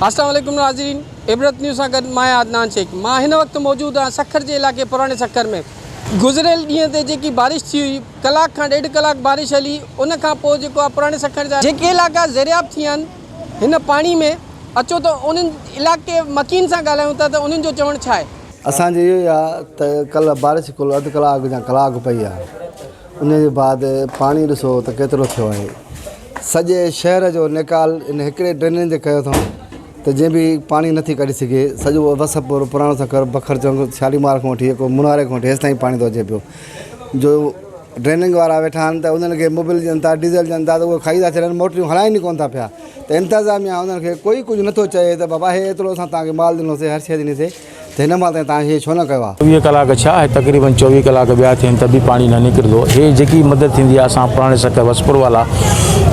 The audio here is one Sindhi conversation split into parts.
السلام عليڪم ناظرين عبرت نيوز سان گڏ مان آهيان عدنان شيخ مان هن وقت موجود آهيان سکر جي علائقي پراڻي سکر ۾ گذريل ڏينهن تي جيڪي بارش ٿي هئي ڪلاڪ کان ڏيڍ ڪلاڪ بارش هلي ان کان پوء جيڪو آهي پراڻي سکر جا جيڪي علائقا زيرياب ٿي ويا آهن هن پاڻي ۾ اچو ته انهن علائقي مڪين سان ڳالهايون ٿا ته انهن جو چوڻ ڇا آهي. اسان جي اهو ئي آ ته ڪلهه بارش ڪل اڌ ڪلاڪ يا ڪلاڪ پئي آ ان جي بعد پاڻي ڏسو ته ڪيترو ٿيو آهي سڄي شهر جو نيڪال ان هڪڙي ڊرينن تي ڪيو اٿئون ته جنهن به پاڻي نٿي ڪڍي سگهي سڄو وسپور پراڻو سکر بکر چونڪ شاليمار کان وٺي جيڪو مناري کان وٺي هيستائين پاڻي ٿو اچي پيو جو ڊريننگ وارا ويٺا آهن ته انهن کي موبل ڏين ٿا ڊيزل ڏين ٿا ته اهي کائي ٿا ڇڏن موٽريون هلائين ئي ڪونه ٿا پيا ته انتظاميا انهن کي ڪوئي ڪجهه نٿو چئي ته بابا هي ايترو اسان توهان کي مال ڏنوسي هر شيء ڏنيسي ته هن مهل تائين توهان هي ڇو نه ڪيو آهي. 24 ڪلاڪ ڇا هي تقريبن 24 ڪلاڪ ٻيا ٿين ته به پاڻي نه نڪرندو هي جيڪي مدد ٿيندي آهي اسان پراڻي سکر وسپور والا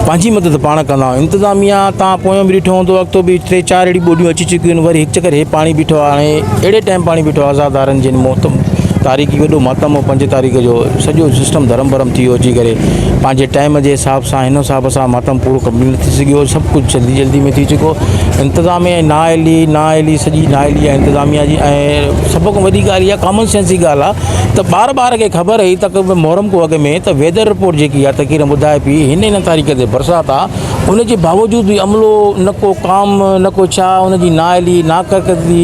پنهنجي مدد پاڻ ڪندا آهيون انتظاميا تان پويان به ڏٺو هوندو اڳتو به ٽي چار اهڙي ٻوڏيون اچي چڪيون آهن وري هڪ چڪر هي پاڻي بيٺو آهي هاڻي اهڙي ٽائيم پاڻي بيٺو آهي عزادارن جن محتم تاريخي وڏو ماتم هو 5 تاريخ جو سڄو سسٽم ڌرم ڀرم ٿي ويو اچي ڪري پنهنجي ٽائيم جي حساب سان هن حساب سان ماتم پورو ڪمپليٽ نه ٿي سگهيو سڀ ڪجهه جلدي جلدي ۾ ٿي چڪو انتظاميا جي نااهلي نااهلي سڄي نااهلي آهي انتظاميا جي ۽ سڀ کان وڏي ڳالهه اها ڪامن سينس جي ڳالهه آهي ته ٻار ٻار کي خبر هئي ته محرم کان اڳ ۾ ته ويدر رپورٽ جيڪي آهي تقريبن ٻڌائي پئي هن هن تاريخ تي برسات آهي ان جي باوجود به عملو نه ڪو ڪام نه ڪو ڇا ان جي نااهلي ناڪارڪردگي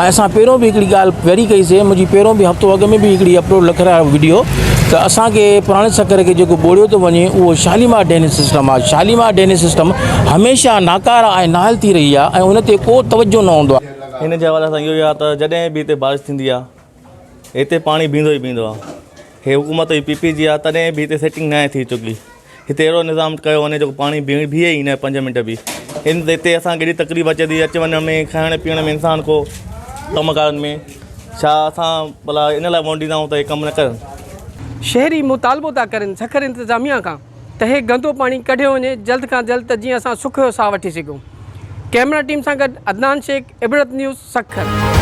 ۽ اسان پهريون به هڪڙي ڳالهه پهرين ڪئي سي منهنجي پهريون به هفتو اڳ ۾ به هڪڙي اپلوڊ لکرايو وڊيو ته اسان کي پراڻي سکر کي جيڪو ٻوڙيو ٿو وڃي اهو شاليمار ڊرينيج سسٽم آهي شاليمار ڊرينيج سسٽم هميشه ناڪاره ۽ نااهل ٿي رهي آهي ۽ ان تي ڪو توجه نه هوندو آهي. هن جي حوالي سان اهو ئي آهي ته جڏهن به هتي بارش ٿيندي آهي هتي پاڻي بيهندو ئي بيهندو آهي هي حڪومت پي پي جي آهي تڏهن به هتي سيٽنگ ناهي ٿي چڪي هتي اهڙو نظام ڪيو وڃي جيڪو پاڻي بيهي ئي نه پنج منٽ به هن هتي اسان کي ايڏي تڪليف اچي ٿي اچ وڃ ۾ کائڻ پيئڻ ۾ انسان ڪو ڪم ڪارن ۾ ڇا اسان ڀلا ان لاء ووٽ ڏيندا آهيون ته هي ڪم نه ڪرن. شهري مطالبو ٿا ڪرن سکر انتظاميا کان ته هي گندو پاڻي ڪڍيو وڃي جلد کان جلد ته جيئن اسان سک جو ساهه وٺي سگهون. ڪئميرا ٽيم سان گڏ عدنان شيخ، عبرت نيوز، سکر.